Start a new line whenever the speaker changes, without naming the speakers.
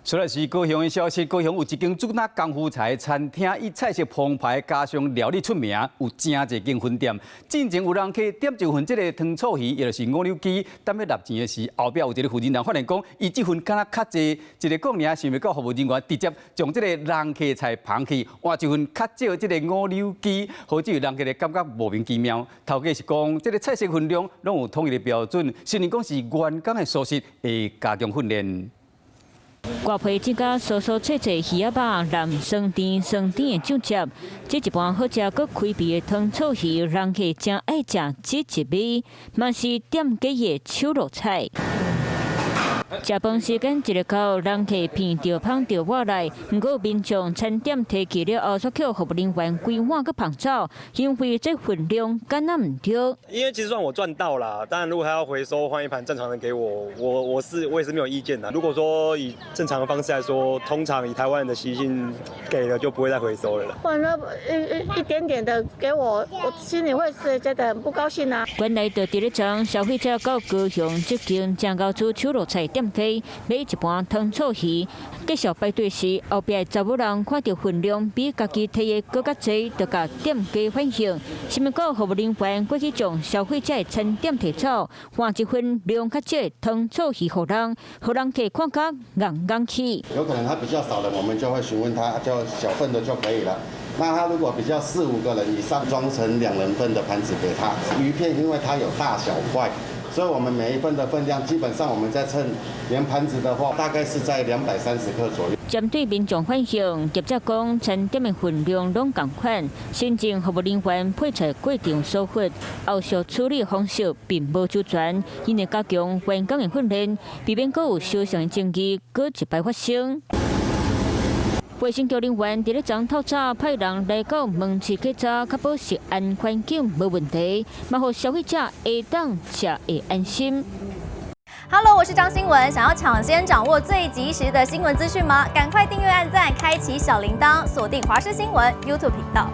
雖然是高雄的消息，高雄有一間主打功夫菜的餐廳，以菜色澎湃加上料理出名，有誠濟間分店。進前有人客點一份這个糖醋魚，也就是五柳雞，等欲納錢的時，後壁有一个負責人發現講，伊這份敢若較濟，一个講爾，想袂到服務人員直接將這个人客菜捧去，換一份較少這个五柳雞，予這位人客咧感覺莫名其妙。頭家是講，這个菜色分量攏有統一的標準，承認講是員工的疏失，會加強訓練。
外皮這個酥酥脆脆魚仔肉，淋酸甜酸甜的醬汁，這一盤好食閣開胃的糖醋魚，人客誠愛食這一味，嘛是店家的手路菜。食飯時間一个到，人客鼻著芳著倚來，毋過民眾餐點提去了後，煞予服務人員規碗閣捧走，因為這份量敢若毋對。
因為其實算我賺到啦，當然如果他要回收換一盤正常的給我，我也是沒有意見的。如果說以正常的方式來說，通常以台灣人的習性，給了就不會再回收了。
換了一點點的給我，我心裡會是覺得很不高興啊。
原來就佇咧昨消費者到高雄這間正高煮手路菜店家買一盤糖醋魚，繼續排隊時，後壁查某人看著份量比家己提的閣較濟，就共店家反映，想袂到服務人員過去將消費者的餐點提走，換一份量較少的糖醋魚予人，予人客看甲戇戇去。
有可能他比較少的，我們就會詢問他，就小份的就可以了。那他如果比較四五個人以上，裝成兩人份的盤子給他。魚片因為它有大小塊，所以我們每一份的分量，基本上我們在稱連盤子的話，大概是在230克左右。
針對民眾反映，業者講餐點的分量攏仝款，先前服務人員配菜過程疏忽，後續處理方式並無周全，𪜶會加強員工的訓練，避免閣有相像的爭議閣一擺發生。衛生局人員佇咧昨透早派人來到門市檢查，確保食安環境無問題，嘛予消費者會當食會安心。
Hello，我是張新聞，想要搶先掌握最及時的新聞資訊嗎？趕快訂閱、按讚、開啟小鈴鐺，鎖定華視新聞 YouTube 頻道。